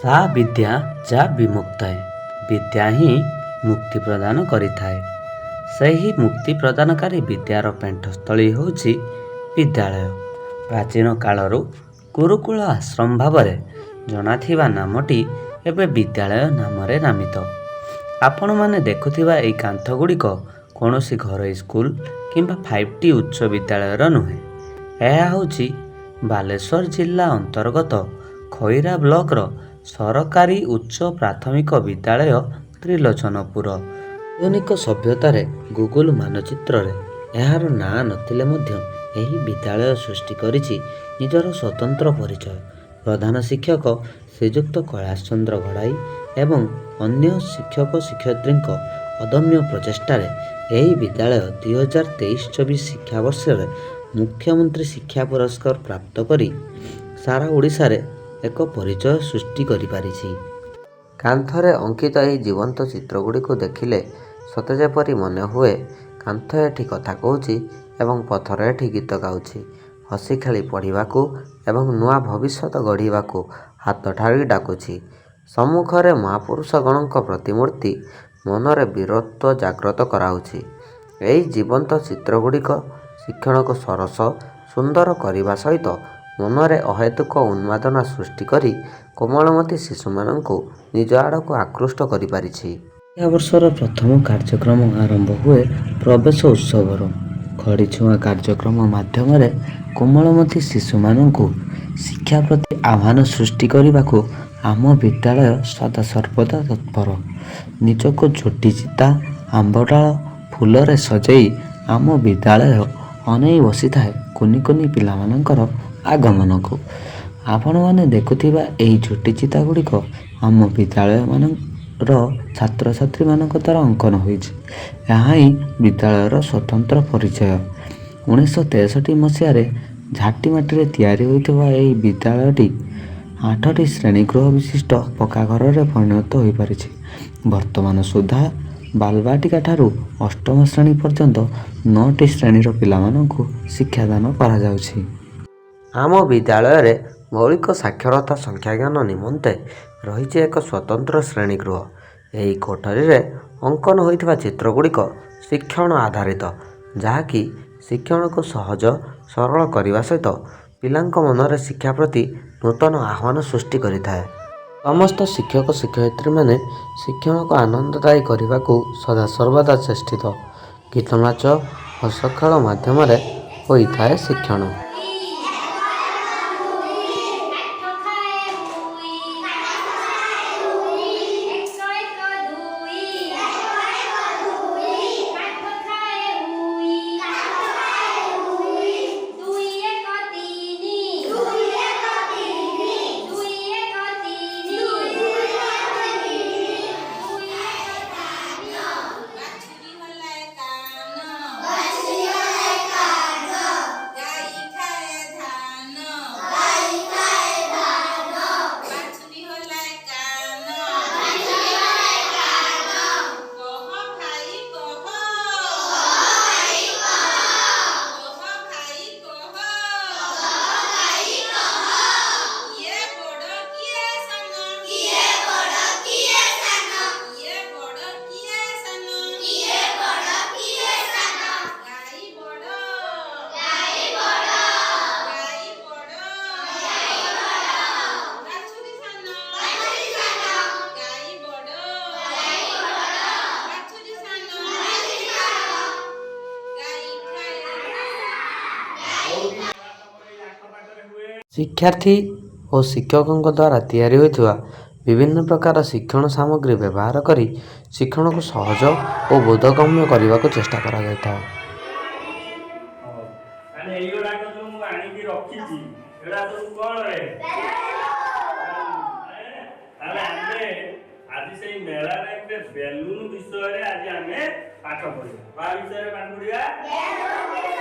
ସା ବିଦ୍ୟା ଯା ବିମୁକ୍ତୟେ। ବିଦ୍ୟା ହିଁ ମୁକ୍ତି ପ୍ରଦାନ କରିଥାଏ। ସେହି ମୁକ୍ତି ପ୍ରଦାନକାରୀ ବିଦ୍ୟାର ପେଣ୍ଠସ୍ଥଳୀ ହେଉଛି ବିଦ୍ୟାଳୟ। ପ୍ରାଚୀନ କାଳରୁ ଗୁରୁକୁଳ ଆଶ୍ରମ ଭାବରେ ଜଣାଥିବା ନାମଟି ଏବେ ବିଦ୍ୟାଳୟ ନାମରେ ନାମିତ। ଆପଣମାନେ ଦେଖୁଥିବା ଏହି କାନ୍ଥ ଗୁଡ଼ିକ କୌଣସି ଘରୋଇ ସ୍କୁଲ କିମ୍ବା ଫାଇଭ୍ ଟି ଉଚ୍ଚ ବିଦ୍ୟାଳୟର ନୁହେଁ। ଏହା ହେଉଛି ବାଲେଶ୍ୱର ଜିଲ୍ଲା ଅନ୍ତର୍ଗତ ଖଇରା ବ୍ଲକର ସରକାରୀ ଉଚ୍ଚ ପ୍ରାଥମିକ ବିଦ୍ୟାଳୟ, ତ୍ରିଲୋଚନପୁର। ଆଧୁନିକ ସଭ୍ୟତାରେ ଗୁଗୁଲ ମାନଚିତ୍ରରେ ଏହାର ନାଁ ନଥିଲେ ମଧ୍ୟ ଏହି ବିଦ୍ୟାଳୟ ସୃଷ୍ଟି କରିଛି ନିଜର ସ୍ୱତନ୍ତ୍ର ପରିଚୟ। ପ୍ରଧାନ ଶିକ୍ଷକ ଶ୍ରୀଯୁକ୍ତ କୈଳାସ ଚନ୍ଦ୍ର ଘଡ଼ାଇ ଏବଂ ଅନ୍ୟ ଶିକ୍ଷକ ଶିକ୍ଷୟିତ୍ରୀଙ୍କ ଅଦମ୍ୟ ପ୍ରଚେଷ୍ଟାରେ ଏହି ବିଦ୍ୟାଳୟ 2023-24 ଶିକ୍ଷାବର୍ଷରେ ମୁଖ୍ୟମନ୍ତ୍ରୀ ଶିକ୍ଷା ପୁରସ୍କାର ପ୍ରାପ୍ତ କରି ସାରା ଓଡ଼ିଶାରେ ଏକ ପରିଚୟ ସୃଷ୍ଟି କରିପାରିଛି। କାନ୍ଥରେ ଅଙ୍କିତ ଏହି ଜୀବନ୍ତ ଚିତ୍ରଗୁଡ଼ିକୁ ଦେଖିଲେ ସତେ ଯେପରି ମନେ ହୁଏ, କାନ୍ଥ ଏଠି କଥା କହୁଛି ଏବଂ ପଥର ଏଠି ଗୀତ ଗାଉଛି। ହସି ଖେଳି ପଢ଼ିବାକୁ ଏବଂ ନୂଆ ଭବିଷ୍ୟତ ଗଢ଼ିବାକୁ ହାତ ଠାରି ଡାକୁଛି। ସମ୍ମୁଖରେ ମହାପୁରୁଷଗଣଙ୍କ ପ୍ରତିମୂର୍ତ୍ତି ମନରେ ବୀରତ୍ୱ ଜାଗ୍ରତ କରାଉଛି। ଏହି ଜୀବନ୍ତ ଚିତ୍ରଗୁଡ଼ିକ ଶିକ୍ଷଣକୁ ସରସ ସୁନ୍ଦର କରିବା ସହିତ ମନରେ ଅହେତୁକ ଉନ୍ମାଦନା ସୃଷ୍ଟି କରି କୋମଳମତି ଶିଶୁମାନଙ୍କୁ ନିଜ ଆଡ଼କୁ ଆକୃଷ୍ଟ କରିପାରିଛି। ଶିକ୍ଷାବର୍ଷର ପ୍ରଥମ କାର୍ଯ୍ୟକ୍ରମ ଆରମ୍ଭ ହୁଏ ପ୍ରବେଶ ଉତ୍ସବରୁ। ଖଡ଼ିଛୁଆଁ କାର୍ଯ୍ୟକ୍ରମ ମାଧ୍ୟମରେ କୋମଳମତି ଶିଶୁମାନଙ୍କୁ ଶିକ୍ଷା ପ୍ରତି ଆହ୍ୱାନ ସୃଷ୍ଟି କରିବାକୁ ଆମ ବିଦ୍ୟାଳୟ ସଦାସର୍ବଦା ତତ୍ପର। ନିଜକୁ ଝୋଟି ଚିତା, ଆମ୍ବଡାଳ, ଫୁଲରେ ସଜେଇ ଆମ ବିଦ୍ୟାଳୟ ଅନେଇ ବସିଥାଏ କୁନି କୁନି ପିଲାମାନଙ୍କର ଆଗମନକୁ। ଆପଣମାନେ ଦେଖୁଥିବା ଏହି ଝୋଟି ଚିତା ଗୁଡ଼ିକ ଆମ ବିଦ୍ୟାଳୟମାନର ଛାତ୍ରଛାତ୍ରୀମାନଙ୍କ ଦ୍ୱାରା ଅଙ୍କନ ହୋଇଛି। ଏହା ହିଁ ବିଦ୍ୟାଳୟର ସ୍ୱତନ୍ତ୍ର ପରିଚୟ। 1963 ମସିହାରେ ଝାଟିମାଟିରେ ତିଆରି ହୋଇଥିବା ଏହି ବିଦ୍ୟାଳୟଟି ଆଠଟି ଶ୍ରେଣୀଗୃହ ବିଶିଷ୍ଟ ପକ୍କା ଘରରେ ପରିଣତ ହୋଇପାରିଛି। ବର୍ତ୍ତମାନ ସୁଦ୍ଧା ବାଲବାଟିକା ଠାରୁ ଅଷ୍ଟମ ଶ୍ରେଣୀ ପର୍ଯ୍ୟନ୍ତ ନଅଟି ଶ୍ରେଣୀର ପିଲାମାନଙ୍କୁ ଶିକ୍ଷାଦାନ କରାଯାଉଛି। ଆମ ବିଦ୍ୟାଳୟରେ ମୌଳିକ ସାକ୍ଷରତା ସଂଖ୍ୟାଜ୍ଞାନ ନିମନ୍ତେ ରହିଛି ଏକ ସ୍ୱତନ୍ତ୍ର ଶ୍ରେଣୀଗୃହ। ଏହି କୋଠରୀରେ ଅଙ୍କନ ହୋଇଥିବା ଚିତ୍ରଗୁଡ଼ିକ ଶିକ୍ଷଣ ଆଧାରିତ, ଯାହାକି ଶିକ୍ଷଣକୁ ସହଜ ସରଳ କରିବା ସହିତ ପିଲାଙ୍କ ମନରେ ଶିକ୍ଷା ପ୍ରତି ନୂତନ ଆହ୍ୱାନ ସୃଷ୍ଟି କରିଥାଏ। ସମସ୍ତ ଶିକ୍ଷକ ଶିକ୍ଷୟିତ୍ରୀମାନେ ଶିକ୍ଷଣକୁ ଆନନ୍ଦଦାୟୀ କରିବାକୁ ସଦାସର୍ବଦା ଚେଷ୍ଟିତ। ଗୀତନାଚ, ହସଖେଳ ମାଧ୍ୟମରେ ହୋଇଥାଏ ଶିକ୍ଷଣ। କାଠ ଖାଏ ଉଇ, ଏକ ଏକ ଦୁଇ, କାଠ ଖାଏ ଉଇ, ଦୁଇ ଏକ ତିନି, ଦୁଇ ଏକ ତିନି, ଦୁଇ ଏକ ତିନି। ବାଛୁରୀ ହଲାଏ କାନ, ଗାଈ ଖାଏ ଧାନ। ବାଛୁରୀ ହଲାଏ କାନ। କହ ଭାଇ କହ, କହ ଭାଇ କହ, କିଏ ବଡ଼ କିଏ ସାନ? କିଏ ବଡ଼ କିଏ ସାନ? ଗାଈ ବଡ଼, ଗାଈ ବଡ଼, ବାଛୁରୀ ସାନ। ଗାଈ ବଡ଼, ବାଛୁରୀ ସାନ, ଗାଈ ଖାଏ ଧାନ। ଶିକ୍ଷାର୍ଥୀ ଓ ଶିକ୍ଷକଙ୍କ ଦ୍ୱାରା ତିଆରି ହୋଇଥିବା ବିଭିନ୍ନ ପ୍ରକାର ଶିକ୍ଷଣ ସାମଗ୍ରୀ ବ୍ୟବହାର କରି ଶିକ୍ଷଣକୁ ସହଜ ଓ ବୋଧଗମ୍ୟ କରିବାକୁ ଚେଷ୍ଟା କରାଯାଇଥାଏ। ହଉ, ତାହେଲେ ଏଇଗୁଡ଼ାକ ଯୋଉ ମୁଁ ଆଣିକି ରଖିଛି, ଏଗୁଡ଼ା ସବୁ କଣ ରେ? ତାହେଲେ ଆମେ ଆଜି ସେଇ ମେଳା ଟାଇମରେ ବେଲୁନ ବିଷୟରେ ଆଜି ଆମେ ପାଠ ପଢିବା। କାହା ବିଷୟରେ ପାଠ ପଢିବା?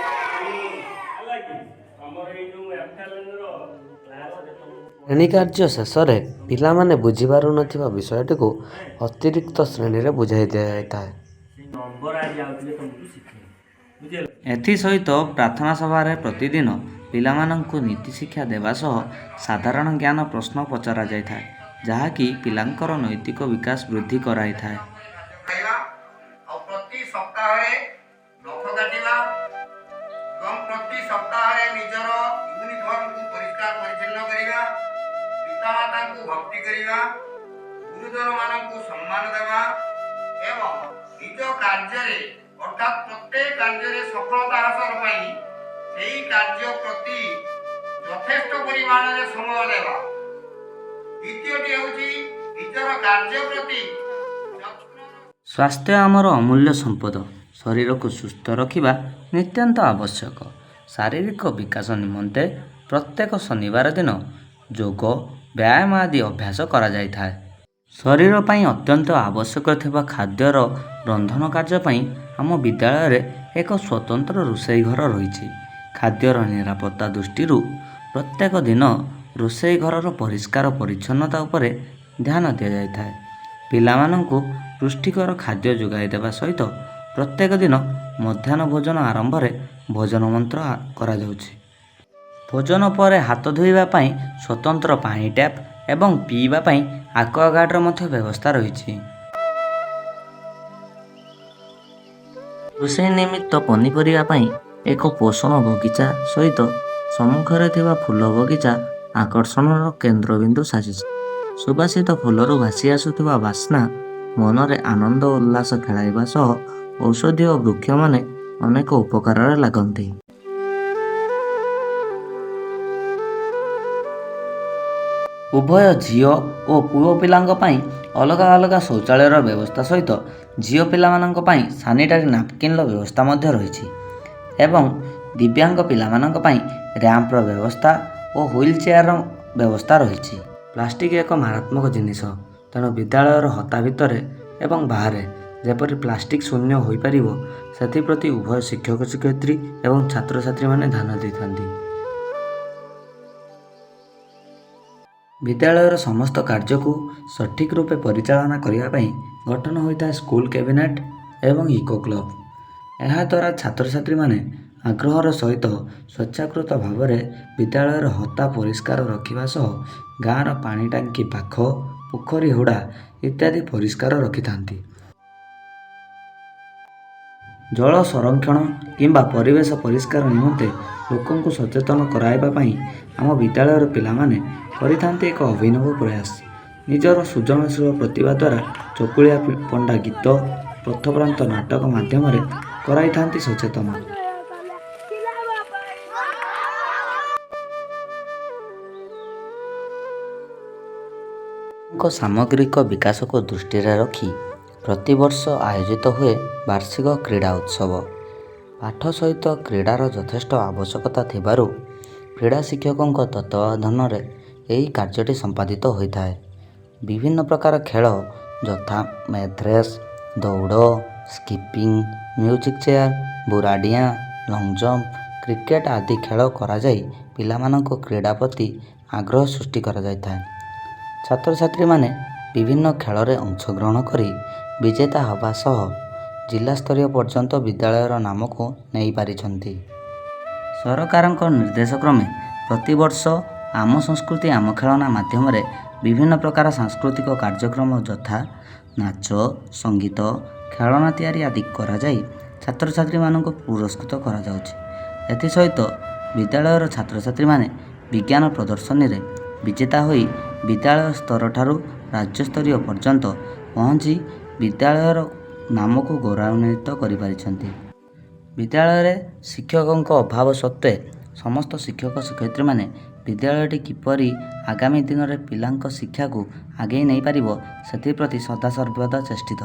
ହେଲା କି ଆମର ଏଇ ଯୋଉ ଏଫଏଲଏନ ର କ୍ଲାସରେ ତମକୁ ଶ୍ରେଣୀ କାର୍ଯ୍ୟ ଶେଷରେ ପିଲାମାନେ ବୁଝିପାରୁନଥିବା ବିଷୟଟିକୁ ଅତିରିକ୍ତ ଶ୍ରେଣୀରେ ବୁଝାଇ ଦିଆଯାଇଥାଏ। ସେଇ ନମ୍ବର ଆଜି ଆଉ ଟିକେ ତମକୁ ଶିଖେଇବି, ବୁଝିହେଲା? ଏଥିସହିତ ପ୍ରାର୍ଥନା ସଭାରେ ପ୍ରତିଦିନ ପିଲାମାନଙ୍କୁ ନୀତିଶିକ୍ଷା ଦେବା ସହ ସାଧାରଣ ଜ୍ଞାନ ପ୍ରଶ୍ନ ପଚରାଯାଇଥାଏ। ଯାହାକି ପିଲାଙ୍କର ନୈତିକ ବିକାଶ ବୃଦ୍ଧି କରାଇଥାଏ। ଖାଇବା ଆଉ ପ୍ରତି ସପ୍ତାହରେ ନଖ କାଟିବା ଏବଂ ପ୍ରତି ସପ୍ତାହରେ ନିଜର ୟୁନିଫର୍ମକୁ ପରିଷ୍କାର ପରିଚ୍ଛନ୍ନ କରିବା, ପିତାମାତାଙ୍କୁ ଭକ୍ତି କରିବା, ଗୁରୁଜନମାନଙ୍କୁ ସମ୍ମାନ ଦେବା ଏବଂ ନିଜ କାର୍ଯ୍ୟରେ ଅର୍ଥାତ୍ ପ୍ରତ୍ୟେକ କାର୍ଯ୍ୟରେ ସଫଳତା ହାସଲ ପାଇଁ ସେହି କାର୍ଯ୍ୟ ପ୍ରତି ଯଥେଷ୍ଟ ପରିମାଣରେ ସମୟ ଦେବା। ଦ୍ୱିତୀୟଟି ହେଉଛି ନିଜର କାର୍ଯ୍ୟ ପ୍ରତି ଯତ୍ନର ସ୍ୱାସ୍ଥ୍ୟ ଆମର ଅମୂଲ୍ୟ ସମ୍ପଦ। ଶରୀରକୁ ସୁସ୍ଥ ରଖିବା ନିତ୍ୟାନ୍ତ ଆବଶ୍ୟକ। ଶାରୀରିକ ବିକାଶ ନିମନ୍ତେ ପ୍ରତ୍ୟେକ ଶନିବାର ଦିନ ଯୋଗ, ବ୍ୟାୟାମ ଆଦି ଅଭ୍ୟାସ କରାଯାଇଥାଏ। ଶରୀର ପାଇଁ ଅତ୍ୟନ୍ତ ଆବଶ୍ୟକ ଥିବା ଖାଦ୍ୟର ରନ୍ଧନ କାର୍ଯ୍ୟ ପାଇଁ ଆମ ବିଦ୍ୟାଳୟରେ ଏକ ସ୍ୱତନ୍ତ୍ର ରୋଷେଇ ଘର ରହିଛି। ଖାଦ୍ୟର ନିରାପତ୍ତା ଦୃଷ୍ଟିରୁ ପ୍ରତ୍ୟେକ ଦିନ ରୋଷେଇ ଘରର ପରିଷ୍କାର ପରିଚ୍ଛନ୍ନତା ଉପରେ ଧ୍ୟାନ ଦିଆଯାଇଥାଏ। ପିଲାମାନଙ୍କୁ ପୁଷ୍ଟିକର ଖାଦ୍ୟ ଯୋଗାଇ ଦେବା ସହିତ ପ୍ରତ୍ୟେକ ଦିନ ମଧ୍ୟାହ୍ନ ଭୋଜନ ଆରମ୍ଭରେ ଭଜନ ମନ୍ତ୍ର କରାଯାଉଛି। ଭୋଜନ ପରେ ହାତ ଧୋଇବା ପାଇଁ ସ୍ୱତନ୍ତ୍ର ପାଣି ଟ୍ୟାପ୍ ଏବଂ ପିଇବା ପାଇଁ ଆକ୍ୱାଗାର୍ଡ଼ର ମଧ୍ୟ ବ୍ୟବସ୍ଥା ରହିଛି। ରୋଷେଇ ନିମିତ୍ତ ପନିପରିବା ପାଇଁ ଏକ ପୋଷଣ ବଗିଚା ସହିତ ସମ୍ମୁଖରେ ଥିବା ଫୁଲ ବଗିଚା ଆକର୍ଷଣର କେନ୍ଦ୍ରବିନ୍ଦୁ ସାଜିଛି। ସୁବାସିତ ଫୁଲରୁ ଭାସି ଆସୁଥିବା ବାସ୍ନା ମନରେ ଆନନ୍ଦ ଉଲ୍ଲାସ ଖେଳାଇବା ସହ ଔଷଧୀୟ ବୃକ୍ଷମାନେ ଅନେକ ଉପକାରରେ ଲାଗନ୍ତି। ଉଭୟ ଝିଅ ଓ ପୁଅ ପିଲାଙ୍କ ପାଇଁ ଅଲଗା ଅଲଗା ଶୌଚାଳୟର ବ୍ୟବସ୍ଥା ସହିତ ଝିଅ ପିଲାମାନଙ୍କ ପାଇଁ ସାନିଟାରୀ ନାପକିନ୍ର ବ୍ୟବସ୍ଥା ମଧ୍ୟ ରହିଛି ଏବଂ ଦିବ୍ୟାଙ୍ଗ ପିଲାମାନଙ୍କ ପାଇଁ ର୍ୟାମ୍ପର ବ୍ୟବସ୍ଥା ଓ ହ୍ୱିଲ୍ ଚେୟାରର ବ୍ୟବସ୍ଥା ରହିଛି। ପ୍ଲାଷ୍ଟିକ୍ ଏକ ମାରାତ୍ମକ ଜିନିଷ। ତେଣୁ ବିଦ୍ୟାଳୟର ହତା ଭିତରେ ଏବଂ ବାହାରେ ଯେପରି ପ୍ଲାଷ୍ଟିକ୍ ଶୂନ୍ୟ ହୋଇପାରିବ, ସେଥିପ୍ରତି ଉଭୟ ଶିକ୍ଷକ ଶିକ୍ଷୟିତ୍ରୀ ଏବଂ ଛାତ୍ରଛାତ୍ରୀମାନେ ଧ୍ୟାନ ଦେଇଥାନ୍ତି। ବିଦ୍ୟାଳୟର ସମସ୍ତ କାର୍ଯ୍ୟକୁ ସଠିକ୍ ରୂପେ ପରିଚାଳନା କରିବା ପାଇଁ ଗଠନ ହୋଇଥାଏ ସ୍କୁଲ କ୍ୟାବିନେଟ୍ ଏବଂ ଇକୋ କ୍ଲବ୍। ଏହାଦ୍ୱାରା ଛାତ୍ରଛାତ୍ରୀମାନେ ଆଗ୍ରହର ସହିତ ସ୍ୱେଚ୍ଛାକୃତ ଭାବରେ ବିଦ୍ୟାଳୟର ହତା ପରିଷ୍କାର ରଖିବା ସହ ଗାଁର ପାଣି ଟାଙ୍କି ପାଖ, ପୋଖରୀ ହୁଡ଼ା ଇତ୍ୟାଦି ପରିଷ୍କାର ରଖିଥାନ୍ତି। ଜଳ ସଂରକ୍ଷଣ କିମ୍ବା ପରିବେଶ ପରିଷ୍କାର ନିମନ୍ତେ ଲୋକଙ୍କୁ ସଚେତନ କରାଇବା ପାଇଁ ଆମ ବିଦ୍ୟାଳୟର ପିଲାମାନେ କରିଥାନ୍ତି ଏକ ଅଭିନବ ପ୍ରୟାସ। ନିଜର ସୃଜନଶୀଳ ପ୍ରତିଭା ଦ୍ୱାରା ଚକୁଳିଆ ପଣ୍ଡା ଗୀତ, ପଥପ୍ରାନ୍ତ ନାଟକ ମାଧ୍ୟମରେ କରାଇଥାନ୍ତି ସଚେତନ। ସାମଗ୍ରିକ ବିକାଶକୁ ଦୃଷ୍ଟିରେ ରଖି ପ୍ରତିବର୍ଷ ଆୟୋଜିତ ହୁଏ ବାର୍ଷିକ କ୍ରୀଡ଼ା ଉତ୍ସବ। ପାଠ ସହିତ କ୍ରୀଡ଼ାର ଯଥେଷ୍ଟ ଆବଶ୍ୟକତା ଥିବାରୁ କ୍ରୀଡ଼ା ଶିକ୍ଷକଙ୍କ ତତ୍ତ୍ୱାବଧାନରେ ଏହି କାର୍ଯ୍ୟଟି ସମ୍ପାଦିତ ହୋଇଥାଏ। ବିଭିନ୍ନ ପ୍ରକାର ଖେଳ ଯଥା ମ୍ୟାଥ୍ ରେସ୍, ଦୌଡ଼, ସ୍କିପିଂ, ମ୍ୟୁଜିକ୍ ଚେୟାର, ବୁରାଡିଆଁ, ଲଙ୍ଗ୍ ଜମ୍ପ, କ୍ରିକେଟ୍ ଆଦି ଖେଳ କରାଯାଇ ପିଲାମାନଙ୍କ କ୍ରୀଡ଼ା ପ୍ରତି ଆଗ୍ରହ ସୃଷ୍ଟି କରାଯାଇଥାଏ। ଛାତ୍ରଛାତ୍ରୀମାନେ ବିଭିନ୍ନ ଖେଳରେ ଅଂଶଗ୍ରହଣ କରି ବିଜେତା ହେବା ସହ ଜିଲ୍ଲାସ୍ତରୀୟ ପର୍ଯ୍ୟନ୍ତ ବିଦ୍ୟାଳୟର ନାମକୁ ନେଇପାରିଛନ୍ତି। ସରକାରଙ୍କ ନିର୍ଦ୍ଦେଶକ୍ରମେ ପ୍ରତିବର୍ଷ ଆମ ସଂସ୍କୃତି ଆମ ଖେଳନା ମାଧ୍ୟମରେ ବିଭିନ୍ନ ପ୍ରକାର ସାଂସ୍କୃତିକ କାର୍ଯ୍ୟକ୍ରମ ଯଥା ନାଚ, ସଙ୍ଗୀତ, ଖେଳନା ତିଆରି ଆଦି କରାଯାଇ ଛାତ୍ରଛାତ୍ରୀମାନଙ୍କୁ ପୁରସ୍କୃତ କରାଯାଉଛି। ଏଥିସହିତ ବିଦ୍ୟାଳୟର ଛାତ୍ରଛାତ୍ରୀମାନେ ବିଜ୍ଞାନ ପ୍ରଦର୍ଶନୀରେ ବିଜେତା ହୋଇ ବିଦ୍ୟାଳୟ ସ୍ତରଠାରୁ ରାଜ୍ୟସ୍ତରୀୟ ପର୍ଯ୍ୟନ୍ତ ପହଞ୍ଚି ବିଦ୍ୟାଳୟର ନାମକୁ ଗୌରବାନ୍ୱିତ କରିପାରିଛନ୍ତି। ବିଦ୍ୟାଳୟରେ ଶିକ୍ଷକଙ୍କ ଅଭାବ ସତ୍ତ୍ୱେ ସମସ୍ତ ଶିକ୍ଷକ ଶିକ୍ଷୟିତ୍ରୀମାନେ ବିଦ୍ୟାଳୟଟି କିପରି ଆଗାମୀ ଦିନରେ ପିଲାଙ୍କ ଶିକ୍ଷାକୁ ଆଗେଇ ନେଇପାରିବ, ସେଥିପ୍ରତି ସଦାସର୍ବଦା ଚେଷ୍ଟିତ।